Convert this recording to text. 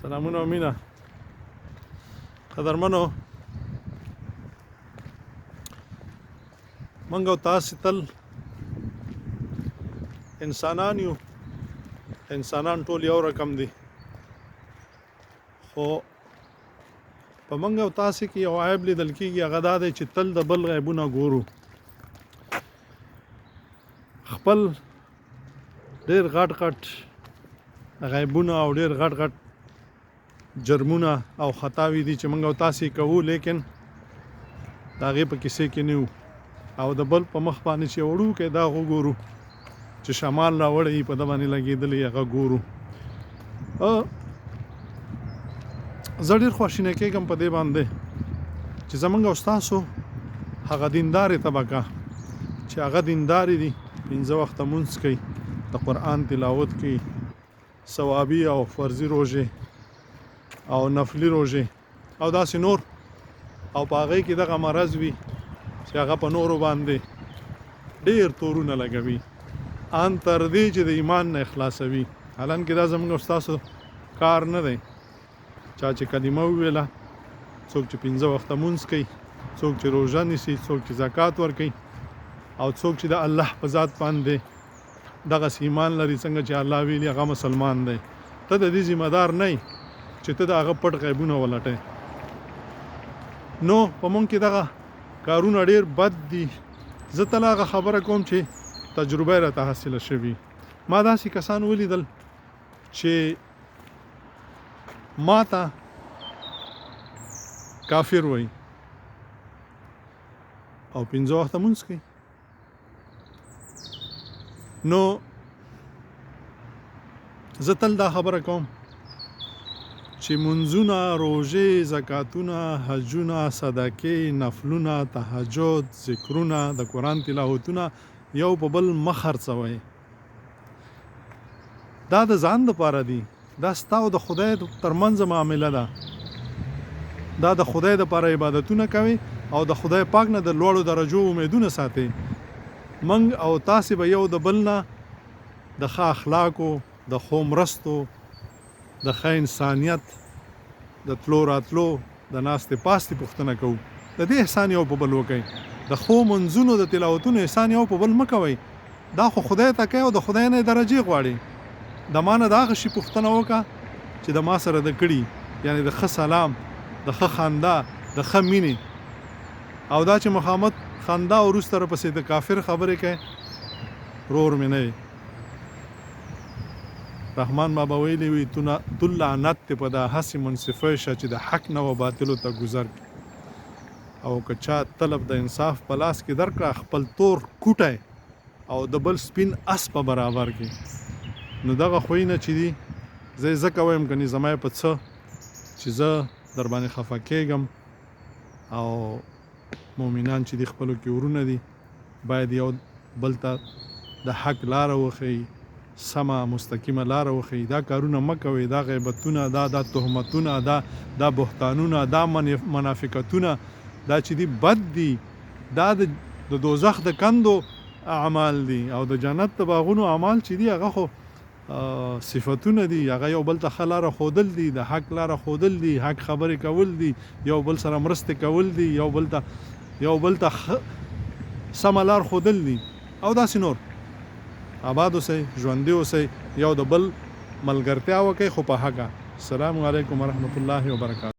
سلامونه او مینه قدرمنو، منګ او تاسو تل انسانان یو. انسانان ټول یو رقم دي، خو په منګ او تاسو کې یو عیب لیدل کیږي، هغه دا دی چې تل د بل عیبونه ګورو. خپل ډیر غټ غټ غیبونه او ډیر غټ غټ جرمونه او خطاوې دي چې موږ او تاسې کوو، لیکن د هغې په کیسې کې نه یو، او د بل په مخ باندې چې وړوکی داغ وګورو چې شمال راوړی په ده باندې لګېدلی هغه ګورو. زه ډېر خواشینی کېږم په دې باندې چې زمونږ او ستاسو هغه دیندارې طبقه چې هغه دیندارې دي، پنځه وخته مونځ کوي، د قرآن تلاوت کوي، ثوابي او فرضي روژې او نفلي روژې او داسې نور، او په هغې کې دغه مرض وي چې هغه په نورو باندې ډېر تورونه لګوي، ان تر دې چې د ایمان نه خلاصوي. حالانکه دا زموږ او ستاسو کار نه دی. چا چې کلمه وویله، څوک چې پنځه وخته مونځ کوي، څوک چې روژه نیسي، څوک چې زکات ورکوي، او څوک چې د الله په ذات باندې دغسې ایمان لري څنګه چې الله ویلي، هغه مسلمان دی. ته د دې ذمه دار نه چې ته د هغه پټ غیبونه ولټې. نو په مونږ کې دغه کارونه ډیر بد دي. زه تل هغه خبره کوم چې تجربه یې راته حاصله شوي. ما داسې کسان ولیدل چې ما ته کافر وایي او پنځه وخته مونځ کوي. نو زه تل دا خبره کوم چې منځونه، روژې، زکاتونه، حجونه، صدقې، نفلونه، تهجد، ذکرونه، د قرآن تلاوتونه یو په بل مه خرڅوئ. دا د ځان دپاره دي، دا ستا او د خدای تر منځ معامله ده. دا د خدای دپاره عبادتونه کوي او د خدای پاک نه د لوړو درجو امیدونه ساتي. موږ او تاسې به یو د بل نه د ښه اخلاقو، د ښو مرستو، د ښه انسانیت، د تلو راتلو، د ناستې پاستې پوښتنه کوو. د دې احسان یو په بل وکړئ. د ښو منځونو د تلاوتونو احسان یو په بل مه کوئ. دا خو خدای ته کوې او د خدای نه یې درجې غواړې. د ما نه د هغه شي پوښتنه وکړه چې د ما سره د کړي، یعنې د ښه سلام، د ښه خندا، د ښه مینې. او دا چې مخامت خندا او وروسته راپسې د کافر خبرې کوې، ورور مې نه یې. رحمان بابا ویلي وي، تو لعنت دې په دا هسې منصفۍ شه چې د حق نه و باطلو ته ګذر کړي. او که چا طلب د انصاف په لاس کې درکړه، خپل تور کوټی او د بل سپین اس په برابر کې. نو دغه خویونه چې دي، زه یې ځکه وایم کني زما یې په څه چې زه درباندې خفه کېږم. او مؤمنان چې دي خپلو کې ورونه دي، باید یو بل ته د حق لاره وښیي، سمه مستقیمه لاره وښیي. دا کارونه مه کوئ، دا غیبتونه، دا دا تهمتونه، دا دا بهتانونه، دا منافقتونه، دا چې دي بد دي. دا د دوزخ د کندو اعمال دي، او د جنت د باغونو اعمال چې دي هغه خو صفتونه دي. هغه یو بل ته ښه لاره ښودل دي، د حق لاره ښودل دي، حق خبرې کول دي، یو بل سره مرستې کول دي، یو بل ته سمه لار ښودل دي او داسې نور. آباد اوسئ، ژوندي اوسئ، یو د بل ملګرتیا وکئ، خو په حقه. السلام علیکم ورحمت الله وبرکاته.